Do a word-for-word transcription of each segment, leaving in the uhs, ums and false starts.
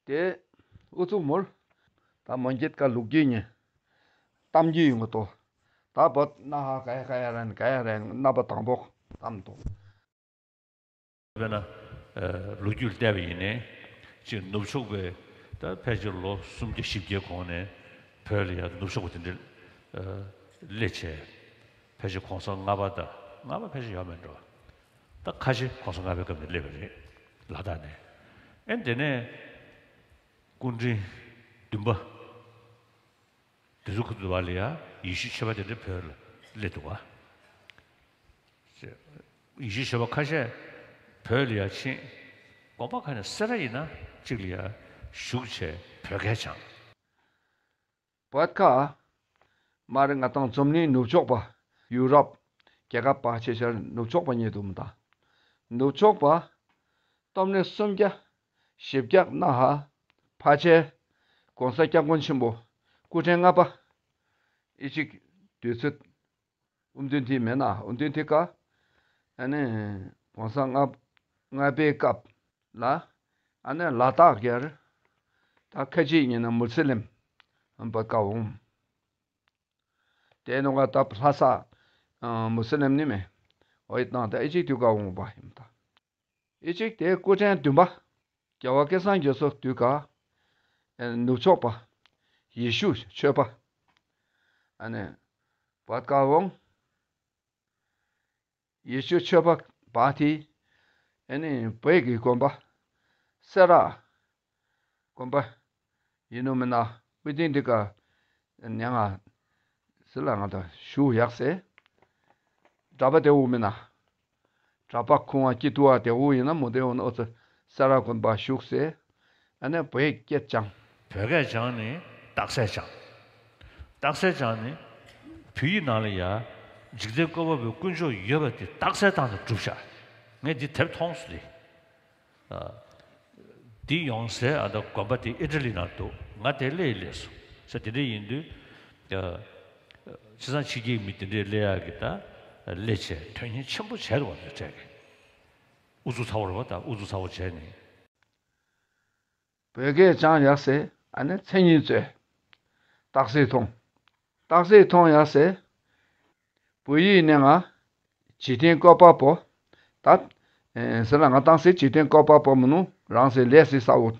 དེ་ཨུ་ཚུགས་མུར། ད་མོན་གྱི་ཀ་ལུག་རྒྱུ་ཉིན་གཏམ་རྒྱུ་ཡོང་གི་ཏོ། ད་བོད་ན་ཧ་ག་ཡ་ག་ཡ་རན་ག་ཡ་རན་ན་པ་དང་པོ་གཏམ་ཏོ། དཔེར་ན་ལོ་རྒྱུས་བལྟས་པ་ཡིན་ནའི་ཅིག་ནུབ་ཕྱོགས་པའི་ད་ཕལ་ཆེར་ལོ་སུམ་བརྒྱ་བཞི་བརྒྱའི་གོང་ནས་བོད་ལ་ཡ་ནུབ་ཕྱོགས་པ་དེ་འདྲ་སླེབས་བྱས། ཕལ་ཆེར་གོང་ས་ལྔ་པ་དང་ལྔ་པ་ཕལ་ཆེར་ཡོད་མེད་འགྲོ། ད་ཁ་ཤས་གོང་ས་ལྔ་པའི་སྐབས་ནས་སླེབས་པ་རེད། ལ་དྭགས་ནས། ཨེ་དེ་ནས་སྐུ་ཕྲེང་བདུན་པ། དེ་ཚོ་ཁུ་ཚོ་བ་ལ་ཡ་ཡེ་ཤུ་ཆོས་པ་དེ་འདྲ་བོད་ལ་སླེབས་འདུག་བ། ཡེ་ཤུ་ཆོས་པ་ཁ་ཤས་བོད་ལ་ཡ་ཕྱིན། དགོན་པ་ཁ་ནས་སེ་ར་ཡིན་ན་གཅིག་ལ་ཡ་བཞུགས་བྱས་བོད་སྐད་སྦྱངས། བོད་ཁ་མ་རེད། ང་དང་འཛམ་གླིང་ནུབ་ཕྱོགས་པ། ཡུ་རོབ་རྒྱལ་ཁབ་པ་ཆེ་ཆེར་ནུབ་ཕྱོགས་པ་ཉེ་དུ་མི་ད། ནུབ་ཕྱོགས་པ་སྟོང་ནས་སུམ་བརྒྱ་བཞི་བརྒྱ་ན་ཧ་ཕལ་ཆེར་གོང་ས་སྐྱབས་མགོན་ཆེན་པོ་སྐུ་ཕྲེང་ལྔ་པ་ཨི་ཅིག་དུས་ཚོད་ཨུ་མདུན་ཐི་མེད་ན་ཨུ་མདུན་ཐི་ཀ་ཨ་ནི་གོང་ས་ལྔ་ལྔ་པའི་སྐབས་ལ་ཨ་ནི་ལ་དྭགས་རྒྱལ་ད་ཁ་ཅིག་ཡིན་ན་མུ་སི་ལིམ་བོད་ཀ་འོང་། དེ་ནང་ད་ལྷ་ས་མུ་སི་ལིམ་ནི་མེད། འོ་ཡི་དང་ད་ཨི་ཅིག་དུས་ཀ་འོང་བ་ཡིན་ད། ཨི་ཅིག་དེ་སྐུ་ཕྲེང་བདུན་པ་རྒྱལ་བ་སྐལ་བཟང་རྒྱ་མཚོ་དུས་ཀ་ནུབ་ཕྱོགས་པ་ཡེ་ཤུ་ཆོས་པ་ཨ་ནི་བོད་ཀ་འོང་། ཡེ་ཤུ་ཆོས་པ་བ་དེ་ཨ་ནི་བོད་ཀྱི་དགོན་པ་སེ་ར་དགོན་པ་ཡིན་ནོ་མིན་ན་ཝི་ཏིང་འདི་ག་ཉང་ང་ཟི་ལ་ང་ད་ཞུ་ཡག་སེ། གྲྭ་པ་དེ་འུ་མིན་ན་གྲྭ་པ་ཁུང་བ་སྐྱིད་ཏུ་བ་དེ་འུ་ཡིན་ན་མོ་དེ་འུ་ན་ཨོ་ཙི་སེ་ར་དགོན་པ་བཞུགས་སེ། ཨ་ནི་བོད་སྐད་སྦྱངས། བོད་སྐད་སྦྱངས་ནས་རྟགས་གསལ་སྦྱངས། རྟགས་གསལ་སྦྱངས་ནས་བོད་ཡིག་ནང་ལ་ཡ་འཇིག་རྟེན་བཀོད་པ་པོའི་དཀོན་མཆོག་ཡོད་པ་དེ་རྟགས་གསལ་བཏང་ནས་གྲུབ་ཤག་ངས་འདི་དེབ་མཐོང་སོང་སྟེ། འདི་ཡོང་སའི་ཨ་ད་དགོན་པ་དེ་ཨི་ཊ་ལི་ནང་འདུག་ང་དེ་སླེབས་སླེབས་སོང་ས་དེ་འདྲ་ཡིན་དུས། ཕྱི་སང་ཕྱི་རྒྱལ་མི་དེ་འདྲས་སླེབས་ཡག་གི་ད་སླེབས་བྱས་དོན་སྙིང་ཆེན་པོ་བྱས་འདུག་བ་འདི་སྤྲད་གི་ཨུ་ཚུགས་ཚ་བོ་རེད་བ། ད་ཨུ་ཚུགས་ཚ་བོ་བྱས་ནས། བོད་སྐད་སྦྱངས་ཡག་སེ་ཨ་ནི་མཚན་ཉིད་རྩོད། རྟགས་གསལ་མཐོང་། རྟགས་གསལ་མཐོང་ཡག་སེ། བོད་ཡིག་ནས་ང་འཇིག་རྟེན་བཀོད་པ་པོ་ད་ཟེར་ལ་ང་ཏང་སེ་འཇིག་རྟེན་བཀོད་པ་པོ་མི་ནུ་རང་སེ་ལས་སི་ས་འོ་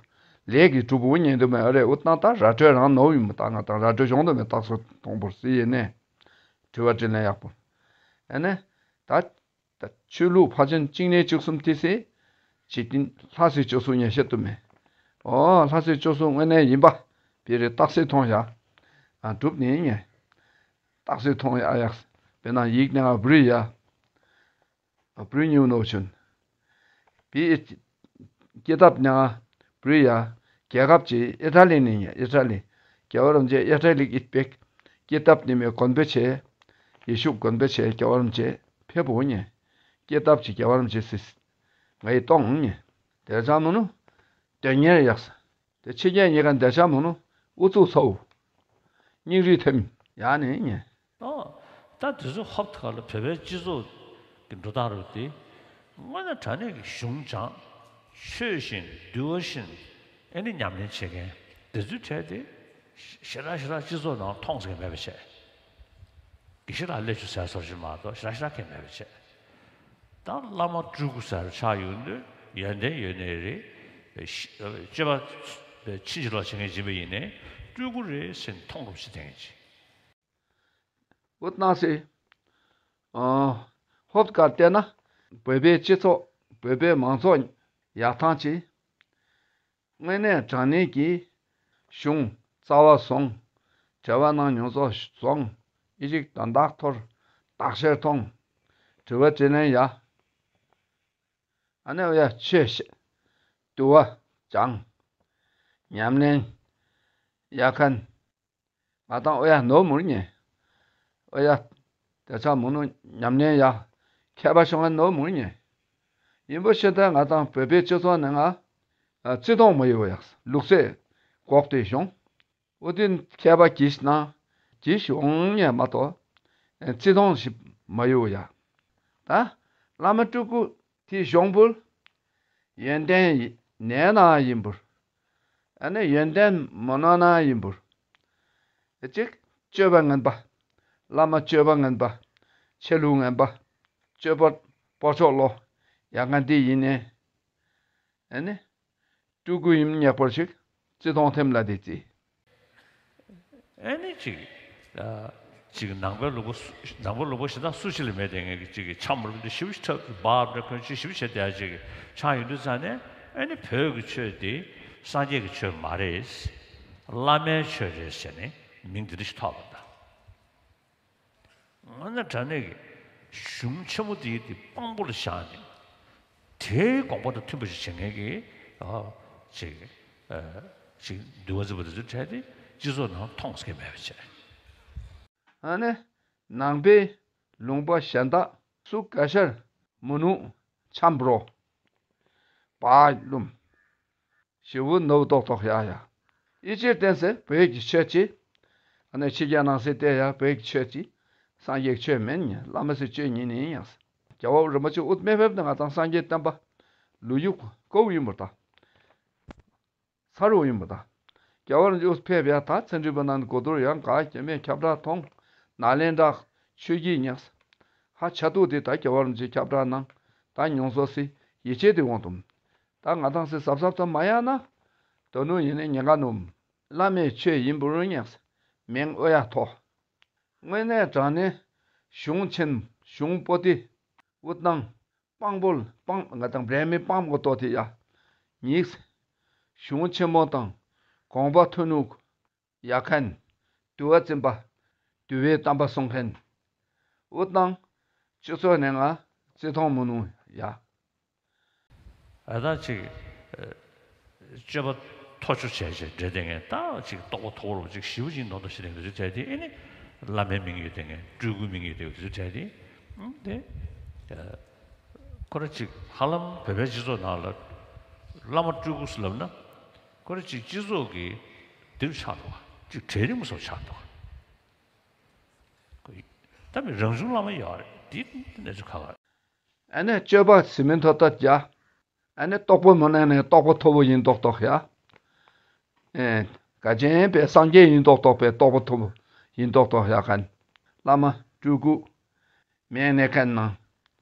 ལས་ཀྱི་གྲུབ་པོ་ཉན་དུ་མེད་ཨ་རེ་འུ་ཏང་ད་ར་སྤྲོད་རང་ནོ་ཡིན་མི་ད་ང་ཏང་ར་སྤྲོད་གཞུང་དུ་མེད་རྟགས་གསལ་མཐོང་པོར་སི་ཡེ་ནས་དྲི་བ་དྲིས་ལན་ཡག་པོ་ཨ་ནི་ད། ད་ཆོས་ལུགས་ཕ་ཆེན་གཅིག་ནས་བཅུ་གསུམ་ཏི་སེ། འཇིག་རྟེན་ལྷ་སའི་སྤྱོད་ཚུལ་ཉན་བཤད་དུ་མེད། ཨོ་ལྷ་སའི་སྤྱོད་ཚུལ་དངོས་གནས་ཡིན་པ། བེ་རི་རྟགས་གསལ་མཐོང་ཡ། ཨ་གྲུབ་ནས་ཉན། རྟགས་གསལ་མཐོང་ཡ་ཡག་བེ་ན་ཡིག་ནས་ང་བྲི་ཡ། བྲི་ཉུ་ནོ་ཆུན། བི་ཨི་སྐྱེ་ཐབས་ནས་ང་བྲི་ཡ། རྒྱལ་ཁབ་ཀྱི་ཨི་ཊ་ལི་ནས་ཉན་ཨི་ཊ་ལི། རྒྱལ་བ་རིན་པོ་ཆེ་ཨི་ཊ་ལི་གི་པེག་སྐྱེ་ཐབས་ནི་མེད་དགོན་པའི་ཆེ། ཡེ་ཤུ་དགོན་པའི་ཆེ་རྒྱལ་བ་རིན་པོ་ཆེ་ཕེབས་པོ་ཉེ། སྐྱེ་ཐབས་ཀྱི་རྒྱལ་བ་རིན་པོ་ཆེ་སིས། ང་ཡི་གཏོང་ཉེ། དེ་ཚང་མི་ནུ། དོན་གཉེར་ཡག་ས། དེ་ཕྱི་རྒྱལ་ཉེ་ག་འདེ་ཆ་མི་ནུ། ཨུ་ཚུགས་ཚོ། སྙིང་རུས་ཐེམ། ཡ་ནི་ཉེ། ཨོ། ད་དེ་ཚོ་ཧོབ་ཐག་ལ་བོད་པའི་སྤྱི་ཚོགས་ཀྱི་འགྲོ་སྟངས་རུ་དེ། དངོས་གནས་དྲང་གནས་ཀྱི་གཞུང་སྦྱང་། ཆོས་བཞིན་འདུལ་བ་བཞིན་ཨེ་ནི་ཉམས་ལེན་བྱེད་མཁན་དེ་ཚོའི་གྲས་དེ་ཞེ་དྲག་ཞེ་དྲག་སྤྱི་ཚོགས་ནང་མཐོང་ཟེར་མཁན་མེད་པ་བྱས། དགེ་བཤེས་ལགས་སླེབས་བྱུང་ཟེར་སོར་ཞིག་མ་གཏོགས་ཞེ་དྲག་ཞེ་དྲག་མཁན་མེད་པ་བྱས། ད་བླ་མ་སྤྲུལ་སྐུ་ཟེར་ཆགས་ཡོང་དུས་ཡོན་ཏན་ཡོད་ནའི་རེད། སྤྱོད་པ་ཕྱིན་ཅི་ལོག་བྱེད་མཁན་ཡིན་པ་ཡིན་ནའི་སྤྲུལ་སྐུ་རེད་ཟེར་མཐོང་རུབ་ཞིག་བསྟན་གྱི། འུ་ཏང་སེ། ཨ། ཧོབ་ཀར་བལྟས་ན། བོད་པའི་སྤྱི་ཚོགས། བོད་པའི་མང་ཚོགས་ཡག་ཐང་ཆེ། དངོས་གནས་དྲང་གནས་ཀྱི་གཞུང་རྩ་བ་བཟུང་། དྲི་བ་གནང་མྱོང་ཚོགས་བཟུང་། ཨི་ཞིག་དོན་དག་ཐོར་བརྟག་བཤེར་ཐོང་། དྲི་བ་དྲིས་ལན་ཡ། ཨ་ནེ་ཡ་ཆོས་བཤད། དུ་བ་སྦྱང་། ཉམས་ལེན་ཡ་མཁན། ང་དང་ཨོ་ཡ་ནོར་མུར་ཉེ། ཨོ་ཡ། དེ་ཚ་མུ་ནུ་ཉམས་ལེན་ཡ། མཁས་པ་ཤོང་ང་ནོར་མུར་ཉེ། ཡིན་པོ་ཤེས་ད་ང་དང་བོད་པའི་སྤྱི་ཚོགས་ནང་ང་། བརྩི་མཐོང་མ་ཡོད་ཡག་ལུགས་སྲོལ་འགོག་སྟེ་བྱུང་། ཨོ་དེ་མཁས་པ་གྱིས་ན་གྱིས་བྱུང་ཉེ་མ་གཏོགས། བརྩི་མཐོང་ཞིག་མ་ཡོད་ཡ། ད་བླ་མ་སྤྲུལ་སྐུ་དེ་གཞུང་པོར། ཡོན་ཏན་ནས་ན་ཡིན་པོར། ཨ་ནི་ཡོན་ཏན་མི་སྣང་ན་ཡིན་པར། གཅིག་སྤྱོད་པ་ངན་པ། བླ་མ་སྤྱོད་པ་ངན་པ། ཆོས་ལུགས་ངན་པ། སྤྱོད་པ་སྤོ་ཆོག་ལོ། ཡ་ང་འདི་ཡིན་ནས། ཨ་ནི། སྤྲུལ་སྐུ་ཡིན་ཉག་པར་ཞིག་བརྩི་མཐོང་ཐེམ་ལ་དེ་བརྩི། ཨ་ནི་ཅིག་ཨ་ཅིག་ནང་པའི་ལུགས་པ་སུ་ནང་པ་ལུགས་པ་གཞན་དག་སུ་ཞིག་ལ་མེད་དེ་ངས་ཅིག་གི་ཆམ་རུ་འདི་ཞིབ་ཞིབ་འཁྲབ་འབབ་འདྲ་ཁོན་ཅིག་ཞིབ་བྱེད་དེ་ཅིག་ཆང་ཡོད་དུས་ཙང་ནས། ཨ་ནི་བོད་ཀྱི་ཆོས་འདི་སངས་རྒྱས་ཀྱི་ཆོས་མ་རེད། བླ་མའི་ཆོས་རེད་ཟེར་ནས་མིང་འདི་འདྲ་ཞིག་ཐོགས་པ་དང་། ང་ན་དྲང་གནས་ཀྱི་གཞུང་ཆེན་མོ་དེའི་དེ་དཔང་པོ་ལ་བཞག་ནས་དེའི་དགོངས་པ་དང་མཐུན་པ་ཞིག་བྱེད་མཁན་གྱི་ཨ་ཅིག་ཨ་ཅིག་འདུལ་བ་འཛིན་པ་དེ་ཚོའི་གྲས་དེ་སྤྱི་ཚོགས་ནང་མཐོང་སྐྱེ་མེད་པ་བྱས། ཨ་ནི་ནང་པའི་ལུང་པ་གཞན་དག་སུ་ག་ཤར་མུ་ནུ་ཆམ་བྲོ་བག་ལུམ། ཞི་བོ་ནོ་ཏོག་ཏོག་ཡ་ཡ། ཨི་ཅེར་བསྟན་སེ་བོད་ཀྱི་ཆོས་ཅི། ཨ་ནི་ཕྱི་རྒྱལ་ནང་སེ་བལྟས་ཡ་བོད་ཀྱི་ཆོས་ཅི། སངས་རྒྱས་ཆོས་མིན་ཉེ་བླ་མ་སེ་ཆོས་ཉིད་ནི་ཡིན་ཡང་སེ། རྒྱལ་བ་རིན་པོ་ཆེ་ཨུཏ་མེ་ཕེབས་ཏེ་ང་ཚང་སངས་རྒྱས་བསྟན་པ་ལུ་ཡུག་ཀོ་བུ་ཡིན་པར་ད། ས་རུ་ཡིན་པར་ད། རྒྱལ་བ་རིན་པོ་ཆེ་ཕེབས་ཡ་ད་ཚན་རིག་པ་རྣམས་གོ་བསྡུར་ཡང་ག་སྐྱེ་མེད་ཁྱབ་བསྒྲགས་མཐོང་། ནཱ་ལེནྡྲ་ཆོས་བརྒྱུད་ཉག་སེ། ཧ་ཆ་ཏུ་དེ་ད་རྒྱལ་བ་རིན་པོ་ཆེ་ཁྱབ་བསྒྲགས་གནང་། ད་མྱོང་ཚོར་སི་ཡིད་ཆེས་དེ་འོང་དུམ། ད་ང་དང་སི་གཟབ་གཟབ་ཙམ་མ་ཡང་ན། དོ་ནུ་ཡིན་ནི་ཉེན་ཁ་ནུམ། བླ་མའི་ཆོས་ཡིན་པུ་རུ་ཉག་སི། མེང་ཨོ་ཡ་ཐོ། དངོས་གནས་དྲང་གནས་གཞུང་ཆེན་གཞུང་པོ་ཏི། དབུ་ཏང་སྤང་པོ་སྤང་ང་དང་བྲན་མི་སྤང་པོ་ཏོ་ཏི་ཡ། ཉིག་སི། གཞུང་ཆེན་མོ་དང་དགོངས་པ་མཐུན་ནུག་ཡ་ཁན། དུ་བ་འཛིན་པ། དུ་བའི་གཏམ་པ་གསུང་མཁན། དབུ་ཏང་། སྤྱི་ཚོགས་ནས་ང་བརྩི་མཐོང་མི་ནུས་ཡ། ཨ་ད་ཅིག་སྤྱོད་པ་མཐོ་ཆུང་བྱས་བྱས་འདྲེ་དེ་ངས་ད་ཅིག་རྟོགས་པ་མཐོ་བོ་ཅིག་ཞིབ་ཅིག་ནོར་འདུག་ཞེས་དེ་འདྲ་བྱས་དེ་ཨེ་ནི་བླ་མའི་མིང་ཡོད་དེ་ངས་སྤྲུལ་སྐུའི་མིང་ཡོད་དེ་འདྲ་བྱས་དེ་དེ་ཁོ་ར་ཅིག་ཧ་ལམ་བོད་པའི་སྤྱི་ཚོགས་ནང་ལ་བླ་མ་སྤྲུལ་སྐུ་ཟེར་ལབ་ན། ཁོ་ར་ཅིག་སྤྱི་ཚོགས་ཀྱི་འདིར་ཆགས་འདུག་བ། ཅིག་གྲལ་རིམ་སོགས་ཆགས་འདུག་བ། ད་མི་རང་བྱུང་བླ་མ་ཡོད་རེད་འདི་གནས་ཚུལ་ཁག་རེད། ཨ་ནི་སྤྱོད་པ་སི་མིན་ཐོ་ཏ་རྒྱ། ཨ་ནི་རྟོགས་པ་མི་ནང་ནས་རྟོགས་པ་མཐོ་བོ་ཡིན་མདོག་མདོག་ཡ། ཨེ། དགའ་ཆེན་པའི་སངས་རྒྱས་ཡིན་མདོག་མདོག་པའི་རྟོགས་པ་མཐོ་བོ་ཡིན་མདོག་མདོག་ཡ་མཁན། བླ་མ་སྤྲུལ་སྐུ། མེ་ནེ་ཁན་ནང་།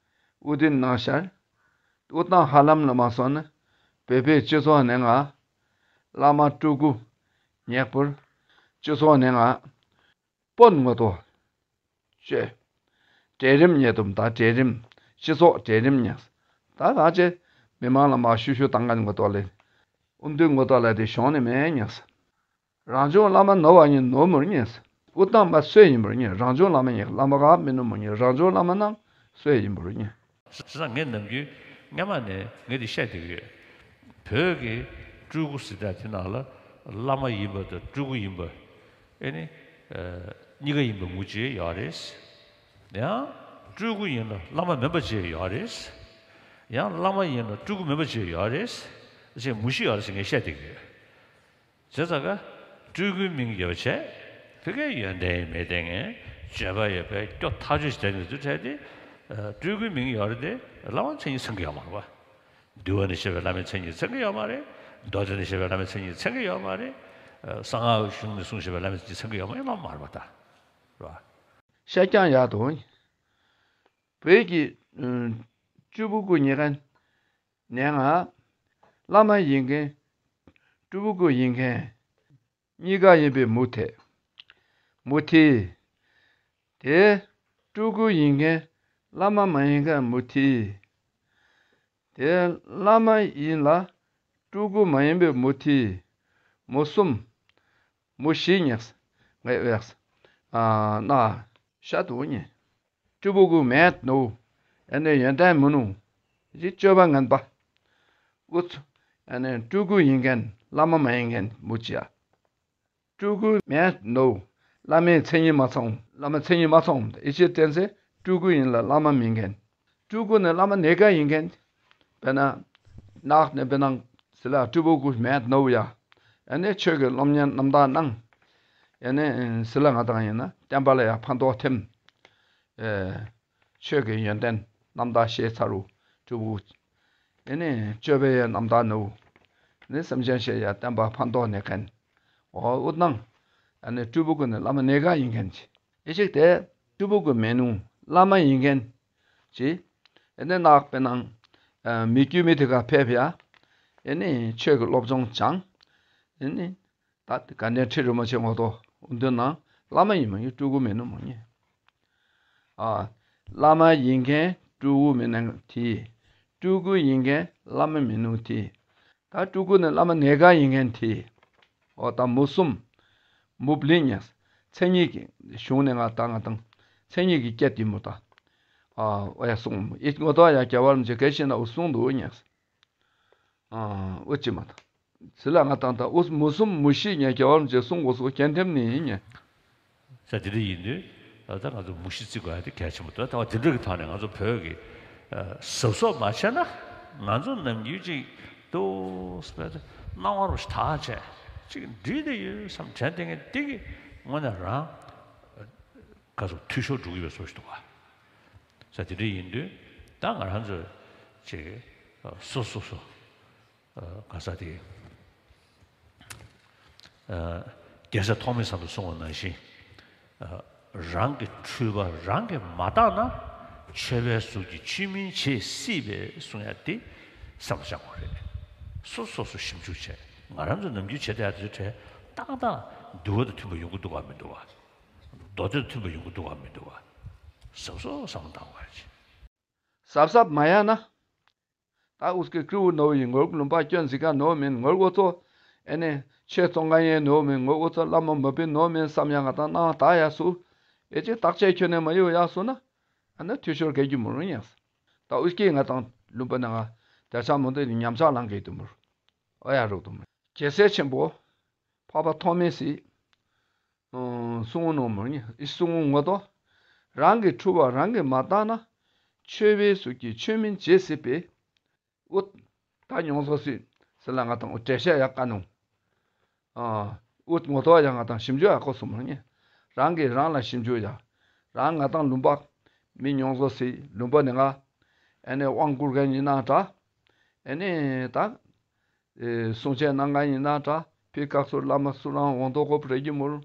ཨུ་དིན་ནང་ཤར། ཨུ་ཏང་ཧ་ལམ་ལ་མ་སོང་ན། བོད་པའི་སྤྱི་ཚོགས་ནས་ང་། བླ་མ་སྤྲུལ་སྐུ། ཉེག་པོར། སྤྱི་ཚོགས་ནས་ང་། སྤོན་ངོ་ཏོ། ཅེ། གྲལ་རིམ་ཉེ་དུམ་ད་གྲལ་རིམ། སྤྱི་ཚོགས་གྲལ་རིམ་ཉེ། ད་ད་ཅེ། མི་མང་ལ་མ་ཤུ་ཤུ་བཏང་ངན་ངོ་ཏོ་ལེ། ཨུམ་དུས་ངོ་ཏོ་ལ་དེ་ཤོང་ནི་མེད་ཉེ། རང་བྱུང་བླ་མ་ནོར་བ་ཡིན་ནོར་མུར་ཉེ། ཨུ་ཏང་མ་སོས་ཡིན་པུར་ཉེ། རང་བྱུང་བླ་མ་ཉེ་བླ་མ་ག་མི་ནུ་མུར་ཉེ། རང་བྱུང་བླ་མ་ནང་སོས་ཡིན་པུར་ཉེ། བྱས་ཙང་ངས་ནམ་རྒྱུན་སྔ་མ་ནས་ངས་འདི་བཤད་བསྡད་ཀྱི་ཡོད། བོད་ཀྱི་སྤྲུལ་སྐུ་ཟེར་ཡག་དེ་ནང་ལ་བླ་མ་ཡིན་པ་དང་སྤྲུལ་སྐུ་ཡིན་པ། ཨེ་ནི། གཉིས་ཀ་ཡིན་པ་མུ་ཅེ་ཡོད་རེད། ཡང་སྤྲུལ་སྐུ་ཡིན་ན་བླ་མ་མིན་པ་ཅེ་ཡོད་རེད། ཡང་བླ་མ་ཡིན་ན་སྤྲུལ་སྐུ་མིན་པ་ཅེ་ཡོད་རེད། ཅེས་མུ་བཞི་ཡོད་རེད་ཟེར་ངས་བཤད་བསྡད་ཀྱི་ཡོད། བྱས་ཙང་ཀ། སྤྲུལ་སྐུའི་མིང་ཡོད་པ་བྱས། ཕ་གིའི་ཡོན་ཏན་ཡིན་མེད་དེ་ངས་སྤྱོད་པ་ཡོད་པའི་སྐྱོ་ཐག་ཆོད་ཞིག་དེ་ནས་དུ་བྲལ་ཏེ། སྤྲུལ་སྐུའི་མིང་ཡོད་རེད་དེ་བླ་མ་མཚན་ཉིད་ཚང་གི་ཡོད་མ་རེད་པ། འདུལ་བ་ནས་བཤད་པའི་བླ་མའི་མཚན་ཉིད་ཚང་གི་ཡོད་མ་རེད། མདོ་སྡེ་ནས་བཤད་པའི་བླ་མའི་མཚན་ཉིད་ཚང་གི་ཡོད་མ་རེད། གསང་སྔགས་གཞུང་ནས་གསུངས་བཤད་པའི་བླ་མའི་མཚན་ཉིད་ཚང་གི་ཡོད་མ་ཡིན་ལ་མ་རེད་པ་ད། རེད་པ། ཤ་རྐྱང་ཡག་དང་། བོད་ཀྱི་སྤྲུལ་སྐུ་ཉེ་གན། ནས་ང་། བླ་མ་ཡིན་མཁན། སྤྲུལ་སྐུ་ཡིན་མཁན། གཉིས་ཀ་ཡིན་པའི་མུ་མཐུད། མུ་མཐུད། དེ། སྤྲུལ་སྐུ་ཡིན་མཁན། བླ་མ་མ་ཡིན་མཁན་མུ་མཐུད། དེ། བླ་མ་ཡིན་ལ། སྤྲུལ་སྐུ་མ་ཡིན་པའི་མུ་མཐུད། མུ་གསུམ། མུ་བཞི་ཉག་ངའི་འོས། ཨ་ན། ཤ་དུ་ཉེ། སྤྲུལ་སྐུ་མེད་ནོ། ཨ་ནི་ཡོན་ཏན་མི་ནུ། ཅི་སྤྱོད་པ་ངན་པ། ཨུ་ཚུ། ཨ་ནི་སྤྲུལ་སྐུ་ཡིན་མཁན་བླ་མ་མ་ཡིན་མཁན་མུ་ཅི་ཡ། སྤྲུལ་སྐུ་མེད་ནོ། བླ་མའི་མཚན་ཉིད་མ་ཚང་། བླ་མ་མཚན་ཉིད་མ་ཚང་། ཨི་ཅེ་བསྟན་སེ་སྤྲུལ་སྐུ་ཡིན་ལ་བླ་མ་མིན་མཁན། སྤྲུལ་སྐུ་ནི་བླ་མ་ནེ་ཀ་ཡིན་མཁན། དཔེར་ན། ནགས་ནས་དཔེར་ན། ཟི་ལ་སྤྲུལ་སྐུ་མེད་ནོ་ཡ། ཨ་ནི་ཆོས་ཀྱི་སློབ་གཉེར་རྣམ་དག་གནང་། ཨ་ནི་ཟི་ལ་ང་དང་ཡིན་ན་བསྟན་པ་ལ་ཡ་ཕན་ཐོགས་ཐེམ། ཨེ། ཆོས་ཀྱི་ཡོན་ཏན་རྣམ་དག་ཤེས་ཚར་རུ་སྤྲུལ་སྐུ། ཨ་ནི་སྤྱོད་པའི་རྣམ་དག་ནོ། ནི་སེམས་ཅན་ཤེས་ཡ་བསྟན་པ་ཕན་ཐོགས་ནས་མཁན། འོ་འུ་ནང་ཨ་ནི་སྤྲུལ་སྐུ་ནི་བླ་མ་གནས་ག་ཡིན་མཁན་ཅི། ཨེ་ཅིག་དེ་སྤྲུལ་སྐུ་གི་མེད་ནུ་བླ་མ་ཡིན་མཁན་ཅི། ཨེ་ནི་ནག་པའི་ནང་མི་རྒྱུད་མི་དེ་ག་ཕེབས་ཡ། ཨེ་ནི་ཆོས་ཀྱི་སློབ་སྦྱོང་སྦྱང་། ཨེ་ནི། ད་དགའ་ལྡན་ཁྲི་རིན་པོ་ཆེ་ངོ་ཐོག་འདི་ནང་བླ་མ་ཡིན་མ་ཡིན་སྤྲུལ་སྐུ་མེད་ནུ་མ་ཡིན། ཨ། བླ་མ་ཡིན་མཁན་སྤྲུལ་སྐུ་མེད་ན་དེ། སྤྲུལ་སྐུ་ཡིན་མཁན་བླ་མ་མེད་ནུ་དེ། ད་སྤྲུལ་སྐུ་ནི་བླ་མ་གནས་ག་ཡིན་མཁན་དེ། འོ་ད་མུ་གསུམ། མུ་བླི་ཉེ། མཚན་ཉིད་ཀྱི་གཞུང་ནས་ང་ད་ང་དང་མཚན་ཉིད་ཀྱི་སྐད་དེ་མུ་ད། ཨ། འོ་ཡ་གསུངས་ཨེ་ངོ་ཐོག་ཡ་རྒྱལ་བ་རིན་པོ་ཆེ་གལ་ཆེ་ན་འུ་གསུངས་འདུག་ཉེ། ཨ། འུ་ཅི་མ་ད། ཟི་ལ་ང་དང་ད་འུ་མུ་གསུམ་མུ་བཞི་ཉེ་རྒྱལ་བ་རིན་པོ་ཆེ་གསུང་དགོས་སོ་གན་ཐེམ་ནི་ཉེ། ས་དེ་འདྲ་ཡིན་དུས་ད་ང་ཚོ་མུ་བཞི་བརྩི་དགོས་ཡ་དེ་གལ་ཆེན་པོ་འདུག་ད་བ་དེ་འདྲ་གི་ཐོག་ནས་ང་ཚོ་བོད་ཀྱི་ཨ་གཟབ་གཟབ་མ་བྱས་ན་ང་ཚོ་ནམ་རྒྱུན་ཅིག་ཏུ་སྤེལ་ཏེ་སྣང་བ་རུ་ཐག་བཅད་ཅིག་འགྲིག་དེ་ཡོད་བསམ་དྲན་དེ་ངས་དེ་གི་དངོས་གནས་རང་ག་ཚོད་འཐུས་ཤོར་འགྲོ་གི་ཡོད་བཟོ་ཞིག་འདུག་བ། ས་དེ་འདྲ་ཡིན་དུས་ད་ང་རང་ཚོ་ཅིག་སོ་སོ་སོ། ག་ས་དེ། རྒྱལ་སྲས་ཐོགས་མེད་ཟེར་དུ་གསུངས་པ་ནང་བཞིན། རང་གི་འཁྲུལ་པ་རང་གིས་མ་བརྟགས་ན། ཆོས་པའི་གཟུགས་ཀྱིས་ཆོས་མིན་བྱེད་སྲིད་པས་གསུང་ཡ་དེ་བསམ་བློ་བྱ་དགོས་རེད། སོ་སོ་སོ་ཞིབ་འཇུག་བྱས། ང་རང་ཚོ་ནམ་རྒྱུན་བྱེད་བསྡད་ཡ་དེ་ཚོ་གྲས་ཏག་ཏག་འདུལ་བ་དང་མཐུན་པ་ཡོང་གི་འདུག་གམ་མི་འདུག་ག་མདོ་སྡེ་དང་མཐུན་པ་ཡོང་གི་འདུག་གམ་མི་འདུག་ག་གཟབ་གཟབ་བསམ་བློ་བཏང་དགོས་ཡ་ཅིག་གཟབ་གཟབ་མ་ཡ་ན། ད་འུ་ཚོ་གི་སྐྱེ་བོ་ནོར་ཡིན་ངོར་ལུང་པ་སྐྱོན་ཟིག་ག་ནོར་མིན་ངོར་འུ་ཚོ་ཨེ་ནས་ཆོས་ཚོང་ག་ཡན་ནོར་མིན་ངོར་འུ་ཚོ་བླ་མ་མ་བིན་ནོར་མིན་བསམ་ཡ་ང་དང་སྣང་དག་ཡ་སུ། ཨེ་ཅེ་བརྟག་དཔྱད་ཁྱོན་ནས་མ་ཡོད་ཡ་སུ་ན། ཨ་ནི་འཐུས་ཤོར་གས་རྒྱུ་མུར་ཡ། ད་འུ་ཚོ་གི་ང་དང་ལུང་པ་ནང་ང་དེ་ཆ་མོ་དེ་ནི་ཉམས་ཆག་ལང་གི་དུ་མུར། ཨོ་ཡ་རུག་དུ་མུར། རྒྱལ་སྲས་ཆེན་པོ། འཕགས་པ་ཐོགས་མེད་སི། གསུང་ངོ་ནོ་མོ་ནི་ཨི་གསུང་ངོ་ངོ་ཏོ། རང་གི་འཁྲུལ་བ་རང་གིས་མ་བརྟགས་ན། ཆོས་པའི་གཟུགས་ཀྱིས་ཆོས་མིན་བྱེད་སྲིད་པས། ཨུ། ད་མྱོང་བཟོ་སྲིད། ཟེར་ལ་ང་དང་ཨུ་འགྲེལ་བཤད་ཡག་ཀ་ནོ། ཨུ་ངོ་ཏོ་ཡང་ང་དང་ཞིབ་འཇུག་ཡག་ཁོ་སུ་མོ་ནི། རང་གིས་རང་ལ་ཞིབ་འཇུག་ཡག་རང་ང་དང་ལུང་པ། མི་མྱོང་བཟོ་སྲིད་ལུང་པ་ནི་ང་། ཨེ་ནས་དབང་བསྐུར་མཁན་ཡིན་ན་འདྲ། ཨེ་ནས་ད། གསུང་ཆོས་གནང་མཁན་ཡིན་ན་འདྲ། ཕི་སྐབས་སུ་བླ་མ་སུ་རང་འོང་དོ་ཁོ་རེ་རྒྱུ་མོར།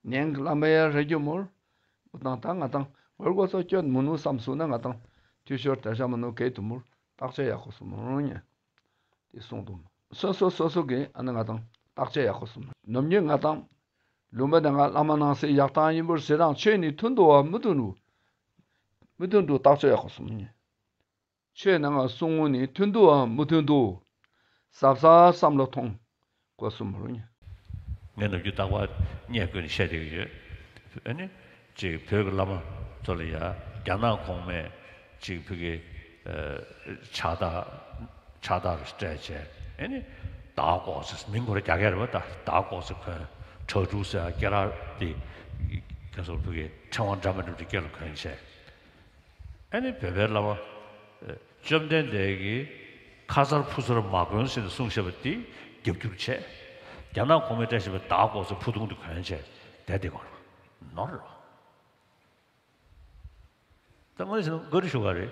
ནན་གྱི་བླ་མ་ཡ་རེ་རྒྱུ་མོར། འུ་དང་ད་ང་དང་ངོར་གོ་ཚོ་སྐྱོན་མུ་ནུ་བསམ་སུ་ན་ང་དང་འཐུས་ཤོར་དེ་ཤ་མ་ནུ་གེ་དུ་མུར་བརྟག་དཔྱད་ཡག་ཁོ་སུ་མུར་ཉེ། དེ་གསུང་དུ་མ། སོ་སོ་སོ་སོ་གི་ཨ་ན་ང་དང་བརྟག་དཔྱད་ཡག་ཁོ་སུ་མུར། ནམ་རྒྱུན་ང་དང་ལུང་པ་ནས་ང་བླ་མ་ནང་སྲིད་ཡག་དང་ཡིན་པོར་ཟེར་རང་ཆོས་ནི་མཐུན་དུ་བ་མི་མཐུན་དུ། མི་མཐུན་དུ་བརྟག་དཔྱད་ཡག་ཁོ་སུ་མུར་ཉེ། ཆོས་ནང་གསུང་ངོ་ནི་མཐུན་འདུག་གམ་མི་མཐུན་འདུག་གཟབ་གཟབ་བསམ་བློ་ཐོངས་དགོས་སུ་མ་རུང་ཡ། ངས་ནམ་རྒྱུན་རྟག་པར་བརྙས་བཀོད་ནས་བཤད་བསྡད་ཀྱི་ཡོད། ཨ་ནི། ཅིག་བོད་ཀྱི་བླ་མ་ཚོ་ལ་ཡ་རྒྱ་ནག་གོང་མས་ཅིག་བོད་ཀྱི་ཕྱག་རྟགས་ཕྱག་རྟགས་རུ་སྤྲད་བྱས་ཨ་ནི། དྭགས་ཀོག་ཟེར་མིང་ཁོ་ར་རྒྱ་སྐད་རེད་པ། ད་དྭགས་ཀོག་ཟེར་གོན། ཁྲ་འབྲུག་ཟེར་སྐད་རགས་དེ་ག་སོ་བོད་ཀྱི་ཕྲེང་བ་འདྲ་མི་འདྲ་དེ་སྐེ་ལ་གོན་བྱས། ཨ་ནི་བོད་པའི་བླ་མ། བཅོམ་ལྡན་འདས་ཀྱིས་ཁ་གསར་ཕུ་གསར་མ་གོན་ཟེར་ནས་གསུངས་བཞག་པ་དེ་རྒྱབ་སྐྱུར་བྱས། རྒྱ་ནག་གོང་མས་བཀྲ་ཤིས་པའི་དྭགས་ཀོག་ཟེར་ཕུ་ཐུང་དུ་གོན་བྱས་བསྡད་དེ་གོ་ནོར་རོ། ད་དངོས་སུ་བཀའ་འདྲི་ཞུ་ག་རེད།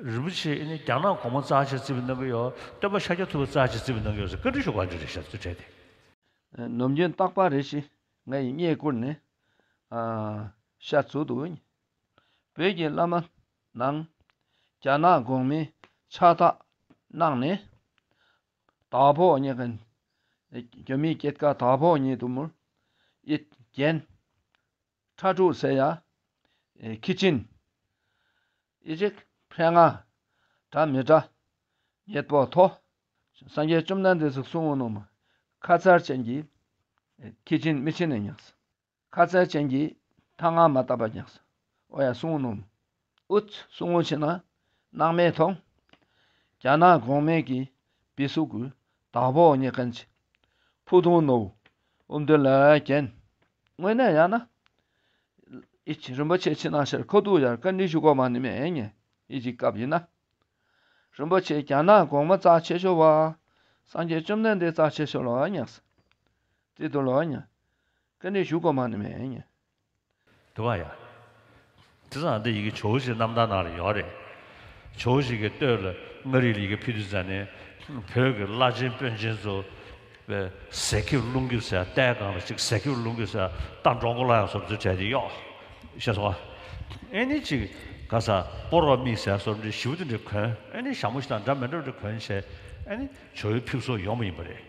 རིན་པོ་ཆེ་ཨ་ནི་རྒྱ་ནག་གོང་མ་རྩ་ཆེ་བརྩི་བའི་གནང་གི་ཡོད། སྟོན་པ་ཤཱཀྱ་ཐུབ་པ་རྩ་ཆེ་བརྩི་བའི་གནང་གི་ཡོད་ཟེར་བཀའ་འདྲི་ཞུ་ག་འདྲི་རེད་ཤག་ཚུལ་བྲལ་ཏེ། ནམ་རྒྱུན་རྟག་པ་རེ་ཞིག་ང་ཡི་བརྙས་བཀུར་ནས་ཤ་ཚུགས་འདུག་བོད་ཀྱི་བླ་མ་ནང་རྒྱ་ནག་གོང་མའི་ཕྱག་རྟགས་གནང་ནས་དྭགས་པོ་རྙེད་མཁན། རྒྱ་མིའི་སྐད་ཀ་དྭགས་པོ་རྙེད་དུ་མུར། ཨི་རྒྱན། ཁྲ་འབྲུག་ཟེར་ཡ། ཁི་ཆིན། ཨི་ཅིག་ཕྲེང་ང་། འདྲ་མི་འདྲ། ཉེས་པོ་ཐོ། སངས་རྒྱས་བཅོམ་ལྡན་འདས་སུ་གསུང་ངོ་ནོ་མ། ཁ་ཚར་ཅན་གྱི། ཁི་ཆིན་མི་ཆིན་ནས་ཉགས། ཁ་ཚར་ཅན་གྱི་ཐ་ང་མ་བཏབ་པ་ཉགས། ཨོ་ཡ་གསུང་ངོ་ནོ་མ། ཨུ་ཚུགས་གསུང་ངོ་ཆེ་ན། སྣང་མེད་མཐོང་། རྒྱ་ནག་གོང་མའི་གི་བི་སུ་གུ་དྭགས་པོ་ཉེ་མཁན་ཆེ། ཕུ་ཐུང་ནོ། ཨུམ་དུ་ལ་རྒྱན། དངོས་གནས་ཡང་ན། ཨི་ཅི་རིན་པོ་ཆེ་ཕྱི་ནང་ཤར་ཁོ་ཐུག་ཡར་བཀའ་འདྲི་ཞུ་གོ་མ་ནི་མེད་ཨེ་ཉེ། ཨི་ཅི་སྐབས་ཡིན་ན། རིན་པོ་ཆེ་རྒྱ་ནག་གོང་མ་རྩ་ཆེ་ཤོས་བ། སངས་རྒྱས་བཅོམ་ལྡན་འདས་རྩ་ཆེ་ཤོས་ལོ་ཨ་ཉགས། ཙི་དུ་ལོ་ཨ་ཉགས། བཀའ་འདྲི་ཞུ་གོ་མ་ནི་མེད་ཨེ་ཉེ། དུ་བ་ཡ། དེ་ཙང་འདི་ཡི་གེ་ཇོ་བོ་རྗེ་རྣམ་ཐར་ནང་ལ་ཡོད་རེད། ཇོ་བོ་རྗེ་གི་སྟོད་ལ་ མངའ་རིས་ལ་ཡི་གེ་ཕུལ་དུས་ཙང་ནས་བོད་ཀྱི་བླ་ཆེན་དཔོན་ཆེན་ཚོ་བའི་ཟས་ཁེབས་རླུང་ཁེབས་ཟེར་ཡ་ལྟའི་སྒང་ལ་ཅིག་ཟས་ཁེབས་རླུང་ཁེབས་ཟེར་ཡ་རྟ་འགྲོ་མགོ་ལ་ཡང་བཟོ་འདྲ་བྱས་ཏེ་གཡོག་ཤེས་སོང་ཨ། ཨེ་ནི་ཅིག་ག་ས་སྤོ་རོག་མིག་ཟེར་ཡ་བཟོ་འདྲ་ཞིབ་ཏུ་འདྲ་གོན། ཨེ་ནི་ཞྭ་མོ་ཞིག་དང་འདྲ་མི་འདྲ་འདྲ་གོན་བྱས། ཨེ་ནི་ཇོ་བོའི་ཕེབས་བསུ་ཡོང་བ་ཡིན་པ་རེད།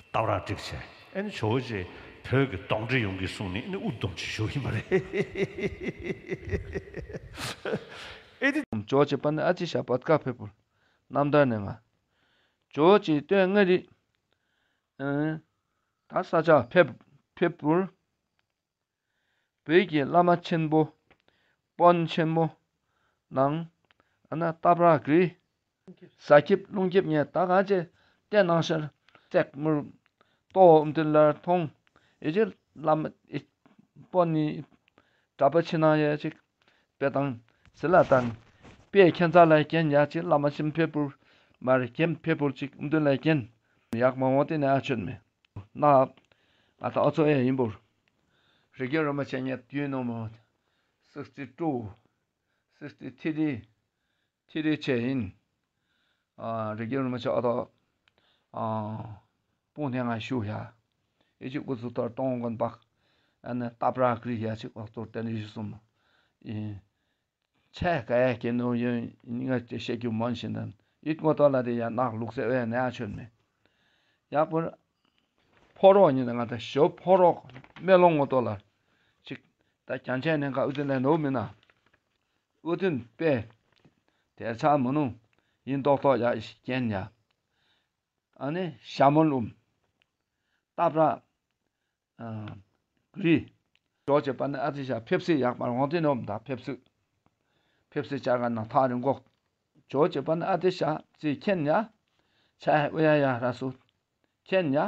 སྟབས་ར་འགྲིག་བྱས། ཨེ་ནི་ཇོ་བོ་རྗེ་བོད་ཀྱི་གདོན་འདྲེ་ཡོང་གི་གསུངས་ནས་ཨེ་ནི་དབུ་སྡུམ་ཅིག་ཞུ་ཡིན་པ་རེད། ཨེ་ནི། ཇོ་བོ་རྗེ་པ་ནི་ཨ་ཏི་ཤ་བོད་ཀ་ཕེབས་པར་རྣམ་ཐར་ནས་ང་། ཇོ་བོ་རྗེ་སྟོད་མངའ་རིས། ཨེ། ད་ས་ཆ་ཕེབས་ཕེབས་པར། བོད་ཀྱི་བླ་མ་ཆེན་པོ། དཔོན་ཆེན་མོ། ནང་། ཨ་ན་སྟབས་ར་གི། ཟས་ཁེབས་རླུང་ཁེབས་ཉེ་ད་ག་ཅེ། ལྟས་ནང་ཤར། སྲེག་མུར། ལྟོ་འདི་ལ་མཐོང་། ཨེ་ཅེ་བླ་མ་ཨེ། དཔོན་ནི། གྲྭ་པ་ཕྱི་ནང་ཡ་ཅིག་དཔེ་དང་། ཟི་ལ་དང་། དཔེ་ཁྱད་མཚར་ལ་རྐྱེན་ཡ་ཅིག་བླ་མ་ཆེན་ཕེབས་པུར། མར་རྒྱན་ཕེབས་པུར་ཅིག་འདི་ལ་རྐྱེན། ཡག་མ་འོང་དེ་ནས་ཨ་ཆོད་མེད། ན། ཨ་ད་ཨ་ཚོ་ཨེ་ཡིན་པུར། རི་རྒྱལ་རིན་པོ་ཆེ་ཉིད་དུས་ནོ་མོ། sixty two། sixty three། ཐི་རི་ཆེ་ཡིན། ཨ་རི་རྒྱལ་རིན་པོ་ཆེ་ཨ་ད། ཨ། སྤུངས་ཐེངས་ང་བཞུགས་ཡ། ཨེ་ཅིག་དབུ་ཚུགས་ཐོར་གཏོང་མགོན་པག་ཨ་ནི་སྟབས་ར་ཀི་རི་ཡ་ཅིག་འོག་ཏོར་བསྟན་ལི་ཞུ་གསུམ། ཡིན། ཆེ་ག་ཡ་ཀྱི་ནོ་ཡོན་ང་ཅི་བཤད་རྒྱུ་མོན་བཞིན་དང་ཡིད་ངོ་ཏོ་ལ་དེ་ཡ་ནག་ལུག་སེ་ཨོ་ཡ་ནེ་ཨ་ཆོད་མེད། ཡག་པོ། ཕོ་རོག་ཉིན་ང་ད་ཞོ་ཕོ་རོག་མེ་ལོང་ངོ་ཏོ་ལ། ཅིག་ད་གྱང་ཆེན་ནས་ཁ་ཨུ་ཏི་ལས་ནོ་མིན་ན། ཨུ་ཐུན་པེ། དེར་ཆ་མ་ནུ། ཡིན་ཏོག་ཏོག་ཡ་ཞིག་རྒྱན་ཡ། ཨ་ནི་ཞྭ་མོ་ལུམ། སྟབས་ར། ཨ། རི། ཇོ་བོ་རྗེ་པ་ནི་ཨ་ཏི་ཤ་ཕེབས་བསུ་ཡག་པར་འོང་དེ་ནོམ་ད་ཕེབས་བསུ། ཕེབས་བསུ་བྱ་ག་ན་ཐག་རིང་གོ། ཇོ་བོ་རྗེ་པ་ནི་ཨ་ཏི་ཤ་ཙི་མཁྱེན་ཡ། ཆ་ཧེ་ཨུ་ཡ་ཡ་ར་སུ། མཁྱེན་ཡ།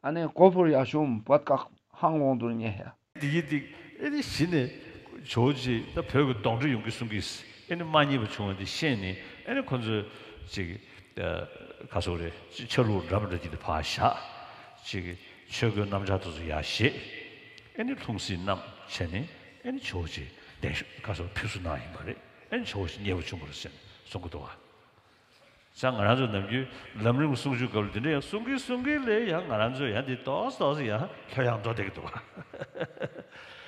ཨ་ནི་གོ་ཕུར་ཡ་ཤུམ་བོད་ཀ་ཧང་ཝང་དུར་ཉེ་ཧེ། དེ་ཡི་དེ་ཨེ་ནི་གཞི་ནས་ཇོ་བོ་རྗེ་ད་བོད་ཀྱི་གདོན་འདྲེ་ཡོང་གི་གསུང་གིས་ཨེ་ནི་མ་རྙེད་པ་བྱུང་བ་འདི་ཤེས་ནས་ཨེ་ནི་ཁོ་ཚོས་ཅིག་ག་སོག་རེ་ཆ་ལུགས་འདྲ་མི་འདྲ་ཅིག་དེ་ཕར་བཞག་ཅིག་ཆོས་གོས་གནམ་ལྕགས་དེ་ཚོ་ཡར་བཞེས་ཨེ་ནི་ལྷུང་བཟེད་བསྣམས་བྱས་ནས་ཨེ་ནི་ཇོ་བོ་རྗེ་གདན་ཞུ་ག་སོག་ཕེབས་བསུ་གནང་ཡིན་པ་རེད། ཨེ་ནི་ཇོ་བོ་རྗེ་མཉེས་པོ་བྱུང་བ་རེད་ཟེར་ནས་གསུང་གི་འདུག་བ། ས་ང་རང་ཚོ་ནམ་རྒྱུན་ལམ་རིམ་གསུང་ཆོས་སྐབས་ལ་འདི་འདྲ་ཡང་གསུང་གིན་གསུང་གིན་ལས་ཡང་ང་རང་ཚོ་ཡང་འདི་ཏོག་ཙམ་ཡང་ལྷོད་ཡངས་འགྲོ་བསྡད་ཀྱི་འདུག་བ།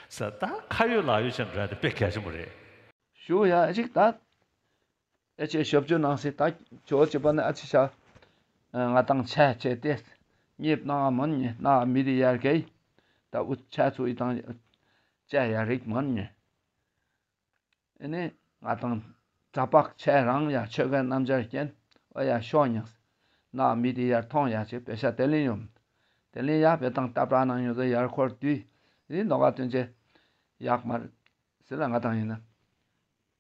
ས་ད་ཁ་ཡོད་ལག་ཡོད་ཆེན་འགྲོ་ཡ་དེ་དཔེ་གལ་ཆེན་པོ་རེད། ཞུ་ཡ་ཨེ་ཅིག་ད། ཨེ་ཅེ་ཞབས་ཞུ་གནང་སྲིད་ད་ཇོ་བོ་རྗེ་པ་ནི་ཨ་ཅི་ཤ། ང་དང་ཆ་ཆེ་སྟེ། ཉེབ་གནང་མོན་ཉེ་ན་མི་རི་ཡར་གེ། ད་འུ་ཆ་ཚུ་ཡི་དང་། ཅ་ཡ་རིག་མོན་ཉེ། ཨེ་ནི་ང་དང་གྲྭ་པག་ཆེ་རང་ཡ་ཆོས་ག་རྣམ་སྦྱར་རྒྱན་ཨོ་ཡ་ཤོ་ཉག་ན་མི་དེ་ཡར་མཐོང་ཡ་ཆེ་བེ་ཤ་དེ་ལིན་ཡོམ། དེ་ལིན་ཡ་བེ་དང་ཏ་པྲ་ནང་ཡོད་དོ་ཡར་འཁོར་དུས་རི་ནོ་ག་དོན་ཆེ་ཡག་མར། ཟེར་ལ་ང་དང་ཡིན་ན།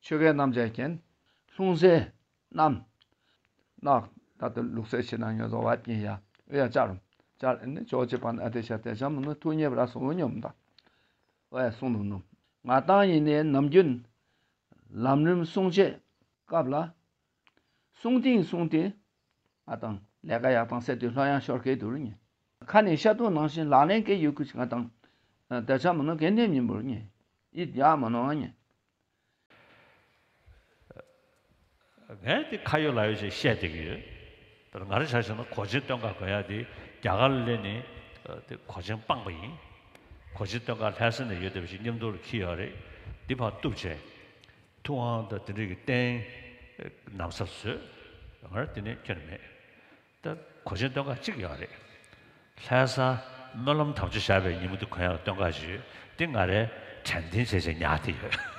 ཆོས་ག་རྣམ་སྦྱར་རྒྱན། ལྷུང་བཟེད་བསྣམས། ནག་ད་དུ་ལུག་སེ་ཆེ་ན་ཡོད་དོ་བ་རྒྱན་ཡ་ཨོ་ཡ་ཅར། ཅར་ཨེ་ནི་ཇོ་བོ་རྗེ་པ་ནི་ཨ་ཏི་ཤ་དེ་ཅམ་མི་ནུ་ཐུག་ཉེ་བ་ར་སོང་ཉོམ་ད། ཨོ་ཡ་གསུང་དུ་ནུ། ང་དང་ཡིན་ནའི་ནམ་རྒྱུན་ལམ་རིམ་གསུང་བྱེད་སྐབས་ལ་གསུང་སྟེང་གསུང་སྟེ་ང་དང་ལས་ཀ་ཡག་དང་སེ་དུས་ལྷོད་ཡངས་ཤོར་གེ་དུར་ཉེ། ཁ་ནས་ཤ་ཏོ་ནང་བཞིན་ལག་ལེན་གེ་ཡོད་ཁུ་ང་དང་དེ་ཆ་མི་ནོ་གེ་ནེ་མྱིན་པོར་ཉེ། ཡིད་ཡག་མི་ནོ་ཉེ། ངས་དེ་ཁ་ཡོད་ལག་ཡོད་ཅེས་བཤད་བསྡད་ཀྱི་ཡོད། ད་ང་རང་ཆ་བཞག་ན་གོས་ཆེན་སྟོན་ཁ་གོན་ཡག་དེ་རྒྱ་གར་ལ་སླེབས་ནས་དེ་གོས་ཆེན་སྤངས་པ་ཡིན། གོས་ཆེན་སྟོན་ཁ་ལྷ་ས་ནས་ཡོད་བསྡད་པ་ཞིག་མཉམ་དུ་ལ་འཁྱེར་ཡོད་རེད། འདི་ཕར་གཏུབ་བྱས། ཐུབ་དབང་དང་དེ་འདྲ་གི་རྟེན་ན་བཟའ་བཟོས། ང་རང་དེ་ནས་ཁྱོན་ནས་མེད། ད་གོས་ཆེན་སྟོན་ཁ་གཅིག་ཡོད་རེད། ལྷ་ས་སྨོན་ལམ་དམ་ཆོས་བཞག་པའི་ཉིན་མོ་དེ་གོན་ཡག་སྟོན་ཁ་ཞིག་ཡོད། དེ་ང་རས་དྲན་རྟེན་བྱས་བྱས་ཉར་བསྡད་ཡོད།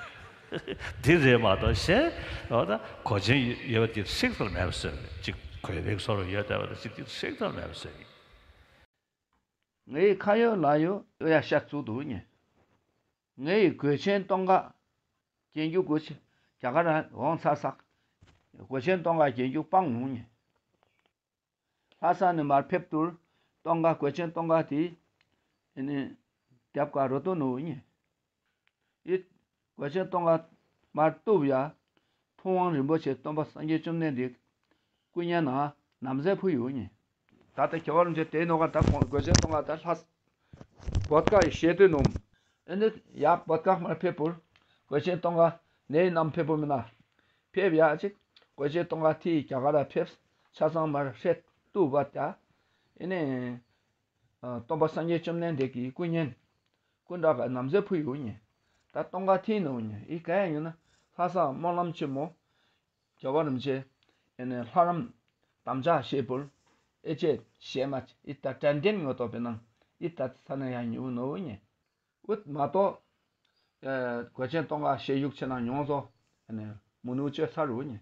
འདི་རེད་མ་གཏོགས་གཞན་འོ་ད་གོས་ཆེན་ཡོད་པ་དེ་ཧྲིག་ཏུ་མེད་པ་བཟོས་རེད། གཅིག་གོས་བེག་སོར་ཡོད་བསྡད་པ་དེ་གཅིག་དེ་ཧྲིག་ཏུ་མེད་པ་བཟོས་རེད། ངའི་ཁ་ཡོད་ལག་ཡོད་ཨོ་ཡ་ཤ་བཙུགས་འདུག་ཉེ། ངའི་གོས་ཆེན་སྟོན་ཁ་གྱེན་རྒྱུ་གོས་ཆེན་རྒྱ་གར་འོང་ཚར་སག་གོས་ཆེན་སྟོན་ཁ་གྱེན་རྒྱུ་སྤང་ནུ་ཉེ། ལྷ་ས་ནས་མར་ཕེབས་ཏུར་སྟོན་ཁ་གོས་ཆེན་སྟོན་ཁ་དེ་ཨེ་ནི་རྒྱབ་ཀ་རོ་ཏོ་ནུ་ཉེ། ཡིད་གོས་ཆེན་སྟོན་ཁ་མར་གཏུབ་ཡ། ཐུབ་དབང་རིན་པོ་ཆེ་སྟོན་པ་སངས་རྒྱས་བཅོམ་ལྡན་འདས་སྐུ་བརྙན་ནང་ན་བཟའ་ཕུལ་ཡོད་ཉེ། ད་ལྟ་ཁྱེད་བར་འཇོག་དེའི་ནོ་ག་ད་གོས་ཆེན་སྟོན་ཁ་ད་ལྷ་ས་བོད་ཀ་ཡི་ཤེས་དོན་ནོམ། ཨེ་འདི་ཡག་བོད་ཀ་མར་ཕེབས་པུར་གོས་ཆེན་སྟོན་ཁ་ནས་ནམ་ཕེབས་པོ་མིན་ན། ཕེབས་ཡ་ཅིག་ གོས་ཆེན་སྟོང་ཁ་ཐིག་རྒྱ་གར་ལ་ཕེབས། ཆ་ཚང་མར་ཧྲེ་ཏུ་བ་ཏ། ཨེ་ནས། ཨ། སྟོན་པ་སངས་རྒྱས་བཅོམ་ལྡན་འདས་ཀྱི་སྐུ་བརྙན། སྐུ་འདྲ་ག་ནམ་ཟེར་ཕུལ་ཡོད་ཉེ། ད་སྟོང་ཁ་ཐིག་ནོ་ཉེ། ཨི་ག་ཡང་ཡོད་ན་ལྷ་ས་སྨོན་ལམ་ཆེན་མོ། རྒྱལ་བ་རིན་པོ་ཆེ། ཨེ་ནས་ལྷ་རམས་དམ་བཅའ་བཞེས་པོལ། ཨེ་ཅེ་ཞེ་མ། ཨི་ད་དྲན་རྟེན་ངོ་ཐོག་པའི་ནང་ཨི་ད་ས་ན་ཡང་ཉུ་ནོ་ཉེ། འུད་མ་གཏོགས། ཨ། གོས་ཆེན་སྟོང་ཁ་ཞེ་ཡུག་ཆེ་ན་མྱོང་བཟོ། ཨ་ནི་མུ་ནུ་བཅོས་ཚར་རུ་ཉེ།